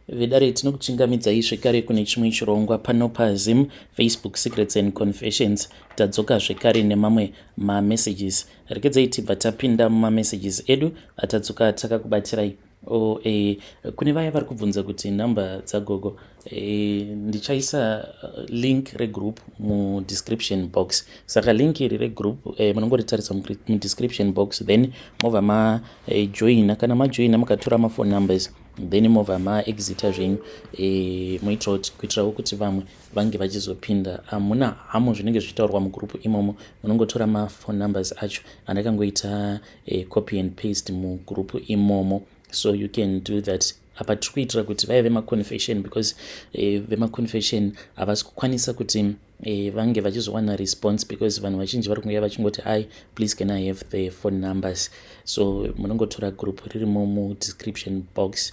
Vedare, tinokuchingamidzai zvekare kune chimwe chirongwa pano paZim Facebook Secrets and Confessions. Tadzoka zvekare nemamwe mamessages. Rekedzai tibva tapinda mumamessages edu atadzoka takakubatirai. O, kune vaya vari kubvunza kuti nhamba dzagogo, ndichaisa link regroup mudescription box. Saka link iri regroup munongoritarisa mudescription box, then mobva majoina. Kana majoina, mukatora maphone numbers, then mobva maexita zvenyu, moitirawo kuitirawo kuti vamwe vange vachizopinda. Hamuna hamo zvinenge zvichitaurwa mugroup imomo. Munongotora maphone numbers acho andakangoita copy and paste mugroup imomo, so you can do that. Apa tiri kuitira kuti vaya vemaconfession, because vemaconfession havasi kukwanisa kuti vange vachizowana response, because vanhu vazhinji vari kunge vachingoti, "I please, can I have the phone numbers?" So munongotora group ririmo mudescription box.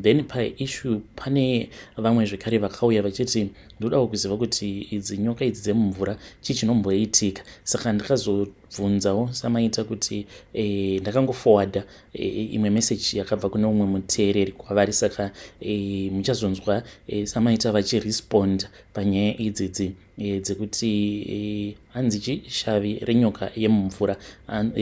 Then paissue pane vamwe zvekare vakauya vachiti, "Ndodawo kuziva kuti idzi nyoka idzi dzemumvura, chii chinomboitika?" Saka ndakazobvunzawo samaita kuti ndakangoforwarda imwe message yakabva kune umwe muteereri kwavari. Saka muchazonzwa samaita vachiresponda panyaya idzidzi dzekuti hanzi chishavi renyoka yemumvura.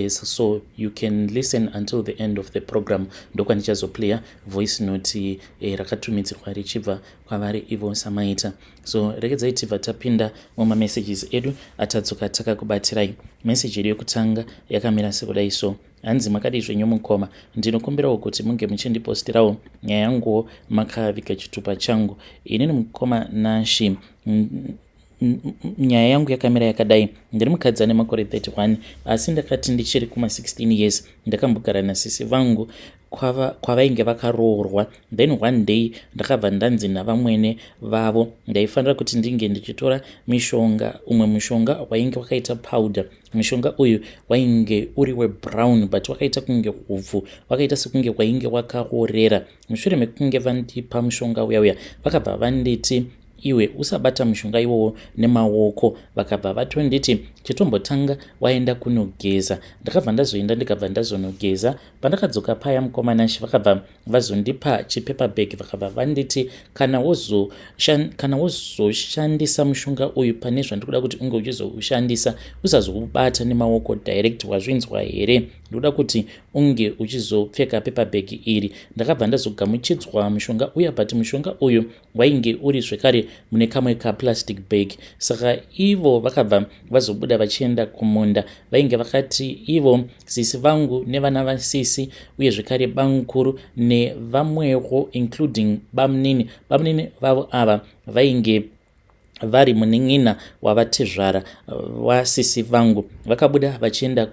So you can listen until the end of the program, ndokwandichazoplaya voice note rakatumidzirwa richibva kwavari ivo samaita. So regedzai tibva tapinda mumamessages edu atadzoka takakubatirai. Meseji yedu yekutanga yakamira sekudai. So hanzi, "Makadii zvenyu mukoma? Ndinokumbirawo kuti munge muchindipostirawo nyaya yanguwo makaviga chitupa changu. Inini mukoma Nashi, nyaya yangu yakamira yakadai. Ndiri mukadzi ane makore 31, asi ndakati ndichiri kuma16 years ndakambogara nasisi vangu kwavainge vakaroorwa. Then one day ndakabva ndanzi navamwene vavo ndaifanira kuti ndinge ndichitora mishonga, umwe mushonga wainge wakaita powder. Mushonga uyu wainge uri webrown, but wakaita kunge upfu, wakaita sekunge wainge wakaorera. Mushure mekunge vandipa mushonga uya uya, vakabva vanditi, 'Iwe, usabata mushonga iwowo nemaoko.' Vakabva vatonditi, 'Chitombotanga waenda kunogeza.' Ndakabva ndazoenda, ndikabva ndazonogeza. Pandakadzoka paya, mukoma Nashi, vakabva vazondipa chipaper bag. Vakabva vanditi, 'Kana wozoshandisa mushonga uyu pane zvandikuda kuti unge uchizoushandisa, usazoubata nemaoko direct. Wazvinzwa here? Ndoda kuti unge uchizopfeka paper bag iri.' Ndakabva ndazogamuchidzwa mushonga uya, but mushonga uyu wainge uri zvekare mune kamwe kaplastic bag. Saka ivo vakabva vazobuda vachienda kumunda. Vainge vakati ivo sisi vangu nevana vasisi, uye zvekare bamukuru nevamwewo, including bamunini. Bamunini vavo ava vainge vari munin'ina wavatezvara wasisi vangu. Vakabuda vachienda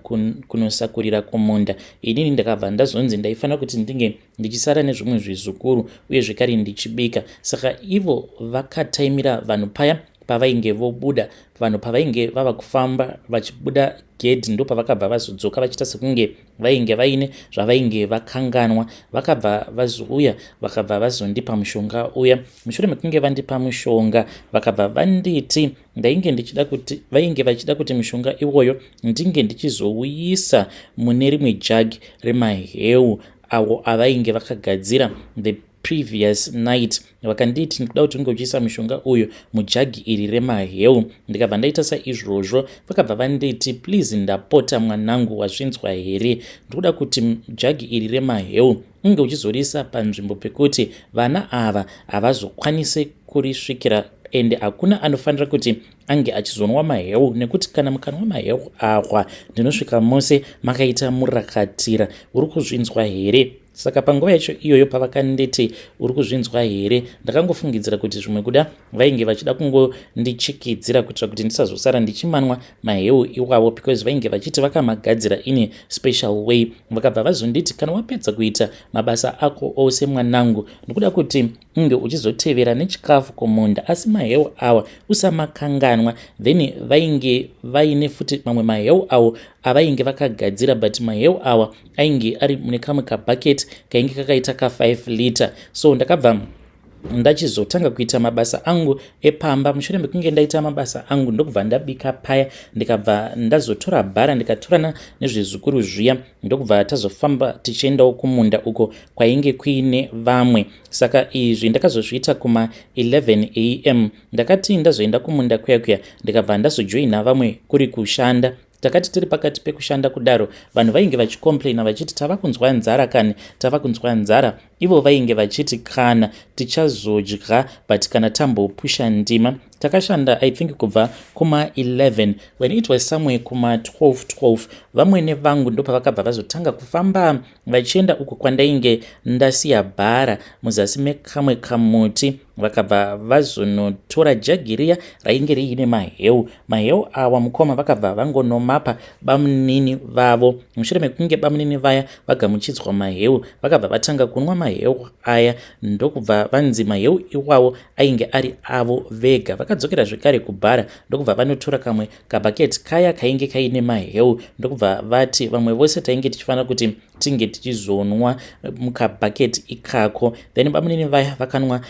kunosakurira kumunda. Inini ndakabva ndazonzi ndaifanira kuti ndinge ndichisara nezvimwe zvizukuru, uye zvekare ndichibika. Saka ivo vakataimira vanhu paya pavainge vobuda. Vanhu pavainge vava kufamba vachibuda gedhi, ndo pavakabva vazodzoka vachiita sekunge vainge vaine zvavainge vakanganwa. Vakabva vazouya, vakabva vazondipa mushonga uya. Mushure mekunge vandipa mushonga, vakabva vanditi ndainge ndichida kuti, vainge vachida kuti mushonga iwoyo ndinge ndichizouyisa mune rimwe jagi remaheu awo avainge vakagadzira the previous night. Vakanditi, 'Ndikuda kuti unge uchiisa mushonga uyu mujagi iri remaheu.' Ndikabva ndaita saizvozvo. Vakabva vanditi, 'Please, ndapota mwanangu, wazvinzwa here? Ndikuda kuti jagi iri remaheu unge uchizoriisa panzvimbo pekuti vana ava havazokwanisi kurisvikira, ende hakuna anofanira kuti ange achizonwa maheu, nekuti kana mukanwa maheu awa, ndinosvika mose makaita murakatira. Uri kuzvinzwa here?' Saka panguva yacho iyoyo pavakanditi, 'Uri kuzvinzwa here?', ndakangofungidzira kuti zvimwe kuda vainge vachida kungondichikidzira kuitira kuti ndisazosara ndichimanwa maheu iwavo, because vainge vachiti vakamagadzira in special way. Vakabva vazonditi, 'Kana wapedza kuita mabasa ako ose, mwanangu, ndikuda kuti unge uchizotevera nechikafu kumunda, asi maheu awa usamakanganwa.' Then vainge vaine futi mamwe maheu awo avainge vakagadzira, but maheu awa ainge ari mune kamwe kabhaketi kainge kakaita ka5 liter. So ndakabva Ndachizotanga kuita mabasa angu epamba. Mushure mekunge ndaita mabasa angu, ndokubva ndabika paya, ndikabva ndazotora bhara, ndikatorana nezvizukuru zviya, ndokubva tazofamba tichiendawo kumunda uko kwainge kuine vamwe. Saka izvi ndakazozviita kuma 11 am. Ndakati ndazoenda kumunda kuya kuya, ndikabva ndazojoina vamwe kuri kushanda. Takati tiri pakati pekushanda kudaro, vanhu vainge vachicomplaina vachiti, "Tava kunzwa nzara kani, tava kunzwa nzara." Ivo vainge vachiti kana tichazodya, but kana tambopusha ndima. Takashanda, I think, kubva kuma11. When it was somewhere kuma12 12, vamwene vangu ndopavakabva vazotanga kufamba vachienda uko kwandainge ndasiya bhara muzasi mekamwe kamuti. Vakabva vazonotora jagi riya rainge riine maheu. Maheu awa, mukoma, vakabva vangonomapa bamunini vavo. Mushure mekunge bamunini vaya vagamuchidzwa maheu, vakabva vatanga kunwa maheu aya, ndokubva vanzi maheu iwawo ainge ari avo vega. Vakadzokera zvekare kubhara, ndokubva vanotora kamwe kabhaketi kaya kainge kaine maheu, ndokubva vati vamwe vose tainge tichifanira kuti tinge tichizonwa mukabhaketi ikako. Then bamunini vaya vakanwa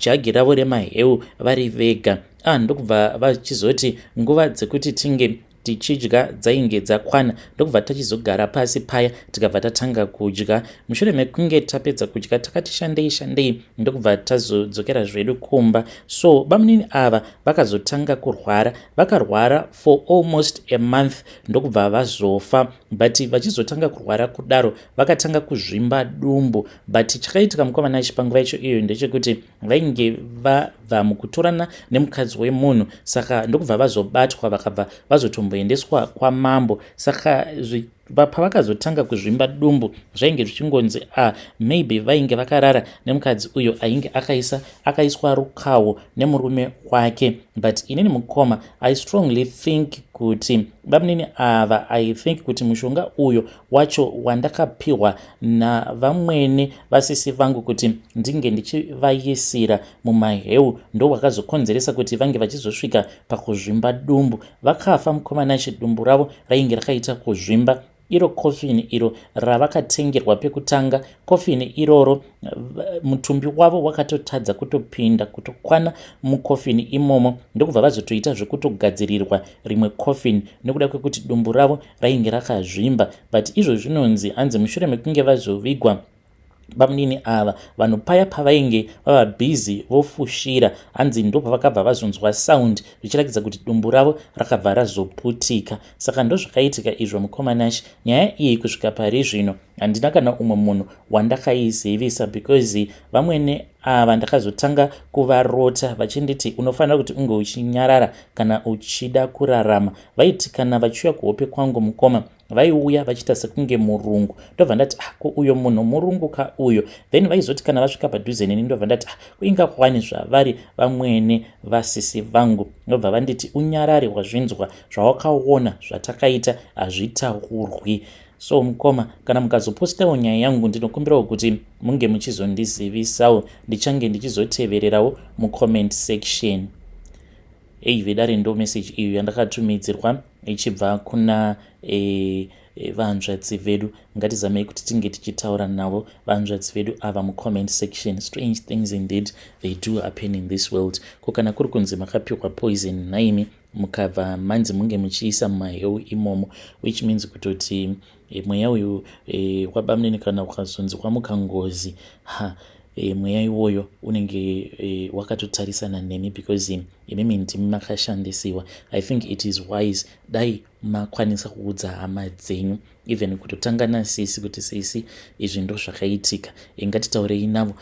jagi ravo remaheu vari vega. Ah, ndokubva vachizoti nguva dzekuti tinge tichidya dzainge dzakwana, ndokubva tachizogara pasi paya, tikabva tatanga kudya. Mushure mekunge tapedza kudya, takati shandei shandei, ndokubva tazodzokera zvedu kumba. So bamunini ava vakazotanga kurwara. Vakarwara for almost a month, ndokubva vazofa. But vachizotanga kurwara kudaro, vakatanga kuzvimba dumbu. But chakaitika, mukoma Nashi, panguva yacho iyoyo ndechekuti vainge vabva mukutorana nemukadzi wemunhu, saka ndokubva vazobatwa, vakabva vazotomboendeswa kwamambo. Saka pavakazotanga kuzvimba dumbu, zvainge zvichingonzi a ah, maybe vainge vakarara nemukadzi uyo ainge akaiswa rukawo nemurume wake. But inini, mukoma, I strongly think kuti bamunini ava, I think kuti mushonga uyo wacho wandakapiwa navamwene vasisi vangu kuti ndinge ndichivaisira mumaheu ndo wakazokonzeresa kuti vange vachizosvika pakuzvimba dumbu. Vakafa, mukoma Nashi, dumbu ravo rainge rakaita kuzvimba. Iro kofini iro ravakatengerwa pekutanga, kofini iroro, mutumbi wavo wakatotadza kutopinda, kutokwana mukofini imomo, ndokubva vazotoita zvekutogadzirirwa rimwe kofini nekuda kwekuti dumbu ravo rainge rakazvimba. But izvo zvinonzi, hanzi mushure mekunge vazovigwa bamunini ava, vanhu paya pavainge vava busy vofushira, hanzi ndopavakabva vazonzwa sound zvichiratidza kuti dumbu ravo rakabva razoputika. Saka ndozvakaitika izvo, mukoma Nash. Nyaya iyi kusvika pari zvino handina kana umwe munhu wandakaizivisa, because vamwene ava ndakazotanga kuvarota vachinditi, "Unofanira kuti unge uchinyarara kana uchida kurarama." Vaiti kana vachiuya kuhope kwangu, mukoma, vaiuya vachiita sekunge murungu. Ndobva ndati, "Ah, ko uyo munhu murungu ka uyo?" Then vaizoti kana vasvika padhuze neni, ndobva ndati, "Ah, kuinga kwani zvavari vamwene vasisi vangu?" Ndobva vanditi, "Unyarare, wazvinzwa? Zvawakaona zvatakaita hazvitaurwi." So mukoma, kana mukazopostawo nyaya yangu, ndinokumbirawo kuti munge muchizondizivisawo. Ndichange ndichizotevererawo mucomment section. Ei vedare, ndo message iyo yandakatumidzirwa ichibva kuna vanzvadzi vedu. Ngatizamei kuti tinge tichitaura navo vanzvadzi vedu ava mucomment section. Strange things indeed, they do happen in this world. Ko kana kuri kunzi makapiwa poison naimi, mukabva manzi munge muchiisa mumaheu imomo, which means kutoti mweya uyu wabamunini kana ukazonzi wamuka ngozi, ha, mweya iwoyo unenge wakatotarisana nemi, because imimi ndimi makashandisiwa. I think it is wise dai makwanisa kuudza hama dzenyu, even kutotanga nasisi, kuti, "Sisi, izvi ndo zvakaitika." Ngatitaurei navo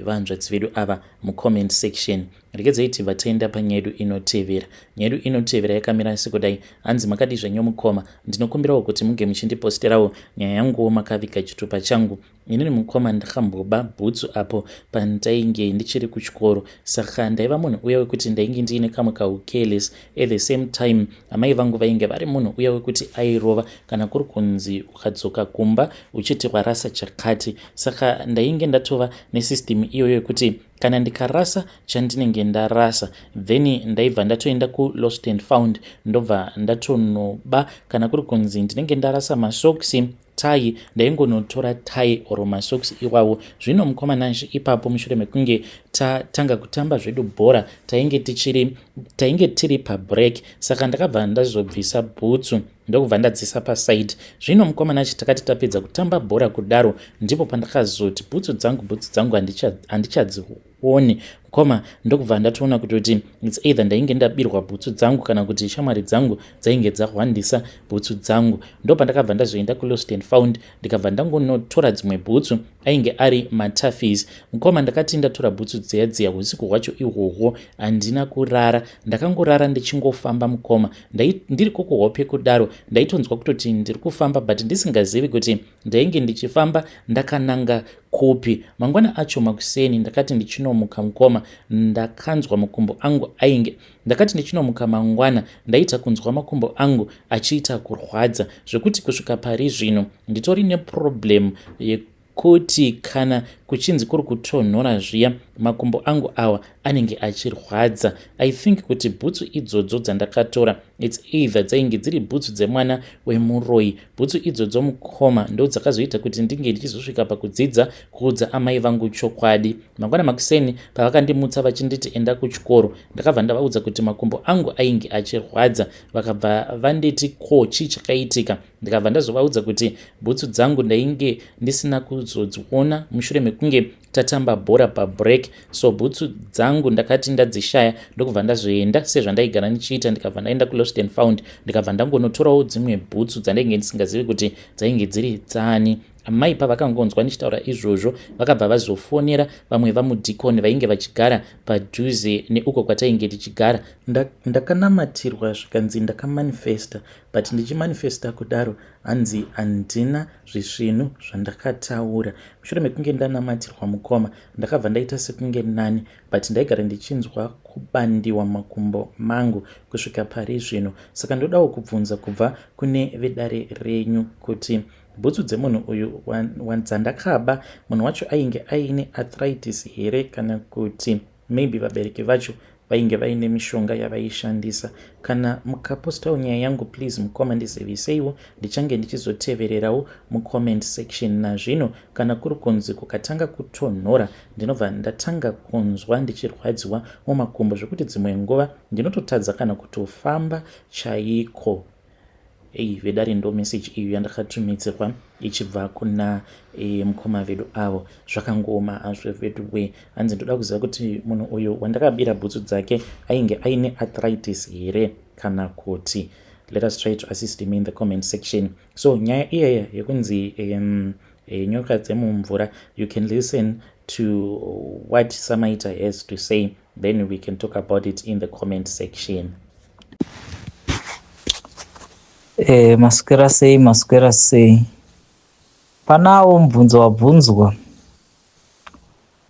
vanzvadzi vedu ava mucomment section. Regedzai tibva taenda panyaya yedu inotevera. Nyaya yedu inotevera yakamira sekudai. Hanzi, "Makadi zvenyu mukoma? Ndinokumbirawo kuti munge muchindiposterawo nyaya yanguwo makaviga chitupa changu. Inini, mukoma, ndakamboba bhutsu apo pandainge ndichiri kuchikoro. Saka ndaiva munhu uya wekuti ndainge ndiine kamwe kaucareless. At the same time, amai vangu vainge vari munhu uya wekuti airova kana kuri kunzi ukadzoka kumba uchiti warasa chakati. Saka ndainge ndatova nesystem iyoyo yekuti kana ndikarasa chandinenge ndarasa, then ndaibva ndatoenda kulost and found, ndobva ndatonoba. Kana kuri kunzi ndinenge ndarasa masoksi Tai ndaingonotora tai or masocks iwawo. Zvino mukoma Nashe, ipapo mushure mekunge tatanga kutamba zvedu bhora, tainge tichiri tainge tiri pabreak, saka ndakabva ndazobvisa bhutsu, ndokubva ndadzisa paside. Zvino mukoma Nashe, takati tapedza kutamba bhora kudaro, ndipo pandakazoti, "Bhutsu dzangu, bhutsu dzangu, handichadzioni, mukoma." Ndokubva ndatoona kutoti it's either ndainge ndabirwa bhutsu dzangu kana kuti shamwari dzangu dzainge dzahwandisa bhutsu dzangu. Ndopandakabva ndazoenda kulost and found, ndikabva ndangonotora dzimwe bhutsu, ainge ari matafis. Mukoma, ndakati ndatora bhutsu dziya dziya, usiku hwacho ihwohwo handina kurara, ndakangorara ndichingofamba. Mukoma, ndiri kukuhope kudaro, ndaitonzwa kutoti ndiri kufamba, but ndisingazivi kuti ndainge ndichifamba ndakananga kupi. Mangwana acho makuseni, ndakati ndichinomuka, mukoma, ndakanzwa makumbo angu ainge, ndakati ndichinomuka mangwana, ndaita kunzwa makumbo angu achiita kurwadza zvekuti kusvika pari zvino nditori neproblem yekuti kana kuchinzi kuri kutonhora zviya, makumbo angu awa anenge achirwadza. I think kuti bhutsu idzodzo dzandakatora, it's either dzainge dziri bhutsu dzemwana wemuroi. Bhutsu idzodzo, mukoma, ndo dzakazoita kuti ndinge ndichizosvika pakudzidza kuudza amai vangu chokwadi. Mangwana makuseni pavakandimutsa vachinditi, "Enda kuchikoro," ndakabva ndavaudza kuti makumbo angu ainge achirwadza. Vakabva vanditi, "Ko, chii chakaitika?" Ndikabva ndazovaudza kuti bhutsu dzangu ndainge ndisina kuzodziona mushure mekunge tatamba bhora pabreak, so bhutsu dzangu ndakati ndadzishaya, ndokubva ndazoenda sezvandaigara ndichiita, ndikabva ndaenda kulost and found, ndikabva ndangonotorawo dzimwe bhutsu dzandainge ndisingazivi kuti dzainge dziri dzani. Amai pavakangonzwa ndichitaura izvozvo, vakabva vazofonera vamwe vamudhikoni vainge vachigara padhuze neuko kwatainge tichigara. Ndakanamatirwa, zvikanzi ndakamanifesta, but ndichimanifesta kudaro, hanzi handina zvisvinu zvandakataura. Mushure mekunge ndanamatirwa, mukoma, ndakabva ndaita sekunge nani, but ndaigara ndichinzwa kubandiwa makumbo mangu kusvika pari zvino. Saka ndodawo kubvunza kubva kune vedare renyu kuti bhutsu dzemunhu uyu dzandakaba, munhu wacho ainge aine arthritis here, kana kuti maybe vabereki vacho vainge vaine mishonga yavaishandisa? Kana mukapostawo nyaya yangu, please mukoma, ndiziviseiwo, ndichange ndichizotevererawo mucomment section. Nazvino kana kuri kunzi kukatanga kutonhora, ndinobva ndatanga kunzwa ndichirwadziwa mumakumbo zvekuti dzimwe nguva ndinototadza kana kutofamba chaiko. Ei vedare, ndo meseji iyo yandakatumidzirwa ichibva kuna mukoma vedu avo. Zvakangooma hazvo veduwe. Hanzi ndoda kuziva kuti munhu uyu wandakabira bhutsu dzake ainge aine arthritis here kana kuti. Let us try to assist him in the comment section. So nyaya iyaya yekunzi nyoka dzemumvura, you can listen to what Samaita has to say, then we can talk about it in the comment section. Maswera sei, maswera sei? Panawo mubvunzo wabvunzwa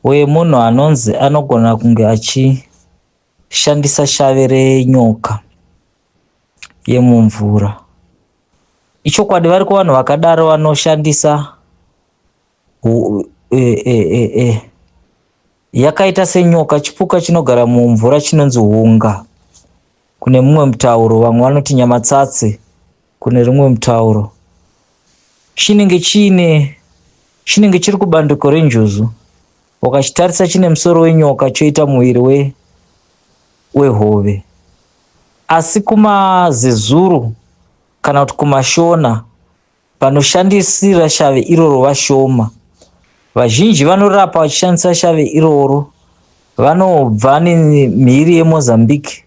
wemunhu anonzi anogona kunge achishandisa shave renyoka yemumvura. Ichokwadi, variko vanhu vakadaro vanoshandisa yakaita senyoka, chipuka chinogara mumvura chinonzi hunga kune mumwe mutauro, vamwe vanoti nyamatsatse kune rimwe mutauro. Chinenge chiine chinenge chiri kubandiko renjuzu. Ukachitarisa chine musoro wenyoka, choita muviri wehove. Asi kumaZezuru kana kuti kumaShona, vanoshandisira shave iroro vashoma. Vazhinji vanorapa vachishandisa shave iroro vanobva nemhiri yeMozambique,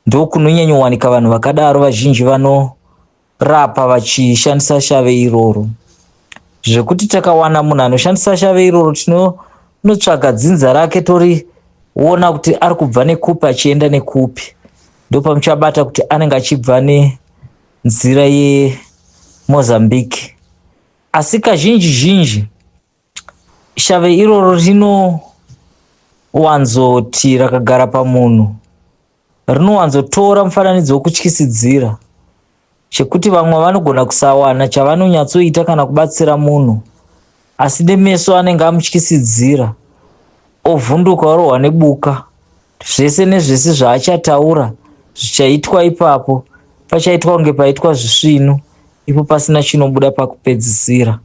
ndokunonyanyowanika vanhu vakadaro vazhinji vanorapa vachishandisa shave iroro. Zvekuti takawana munhu anoshandisa shave iroro, tinonotsvaga dzinza rake, toriona kuti ari kubva nekupi achienda nekupi. Ndopamuchabata kuti anenge achibva nenzira yeMozambique. Asi kazhinji zhinji shave iroro rinowanzoti rakagara pamunhu, rinowanzotora mufananidzo wekutyisidzira, chekuti vamwe vanogona kusawana chavanonyatsoita kana kubatsira munhu, asi nemeso anenge amutyisidzira, ovhunduka, orohwa nebuka. Zvese nezvese zvaachataura zvichaitwa ipapo, pachaitwa kunge paitwa zvisvinu. ipo pasina chinobuda pakupedzisira.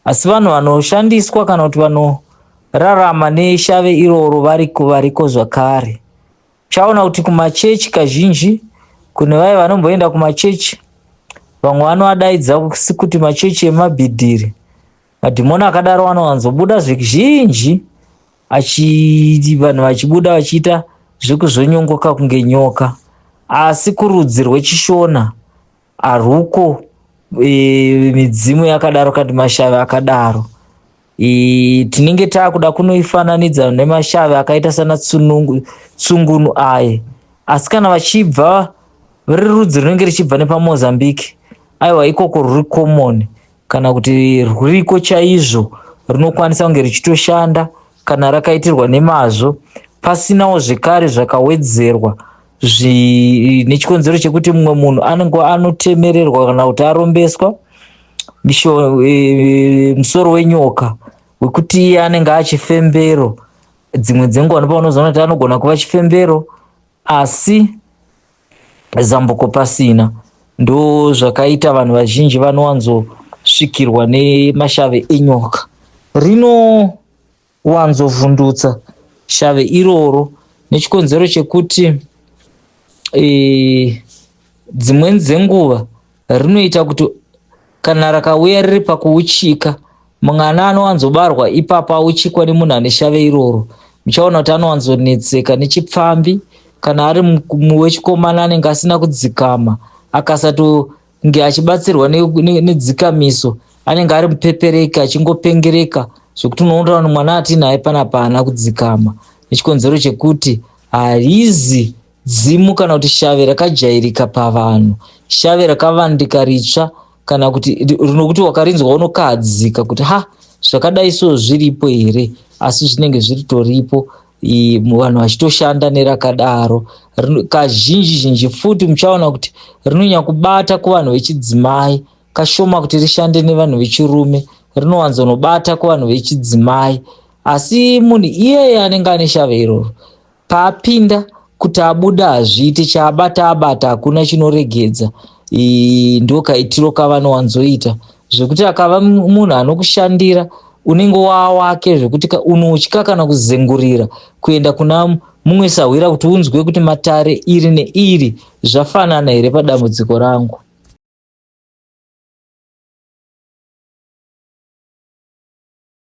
Asi vanhu vanoshandiswa kana kuti vanorarama neshave iroro variko variko zvakare. Uchaona kuti kumachechi kazhinji kune vaye vanomboenda kumachechi vamwe vanoadaidza kuti machechi emabhidhiri. Madhimoni akadaro anowanzobuda zvizhinji achi vanhu vachibuda vachiita zvekuzvonyongoka kunge nyoka. Asi kurudzi rwechiShona haruko e, midzimu yakadaro kana mashavi akadaro. E, tinenge taakuda kunoifananidza nemashavi akaita sana tsungunu aye. Asi kana vachibva riri rudzi runenge richibva nepaMozambique, aiwa ikoko ruri common kana kuti rwuriko chaizvo rinokwanisa kunge richitoshanda kana rakaitirwa nemazvo pasinawo zvekare zvakawedzerwa nechikonzero chekuti mumwe munhu anenge anotemererwa kana kuti arombeswa e, musoro wenyoka wekuti iye anenge achifembero dzimwe dzenguva ndopaunozoona kuti anogona kuva chifembero asi zambuko pasina. Ndozvakaita vanhu vazhinji vanowanzosvikirwa nemashave enyoka. Rinowanzovhundutsa shave iroro nechikonzero chekuti e, dzimweni dzenguva rinoita kuti kana rakauya riri pakuuchika mwana anowanzobarwa ipapo auchikwa nemunhu ane shave iroro muchaona kuti anowanzonetseka nechipfambi kana ari wechikomana anenge asina kudzikama akasatonge achibatsirwa nedzikamiso anenge ari mupepereki achingopengereka zvekuti unoona kuti mwana atinaye panapa haana kudzikama nechikonzero chekuti harizi dzimu kana kuti shave rakajairika pavanhu shave rakavandika ritsva kana kuti rinokuti wakarinzwa unokahadzika kuti ha zvakadai so zviripo here asi zvinenge zviritoripo vanhu vachitoshanda nerakadaro kazhinji zhinji futi muchaona kuti rinonyanya kubata kuvanhu vechidzimai kashoma kuti rishande nevanhu vechirume rinowanzonobata kuvanhu vechidzimai asi munhu iyeye anenge ane shave iroro paapinda kuti abuda hazviite chaabata abata hakuna chinoregedza ndokaitiro kavanowanzoita zvekuti akava munhu anokushandira unenge waawake zvekuti unotya kana kuzengurira kuenda kuna mumwe sahwira kuti unzwe kuti matare iri neiri zvafanana here padambudziko rangu.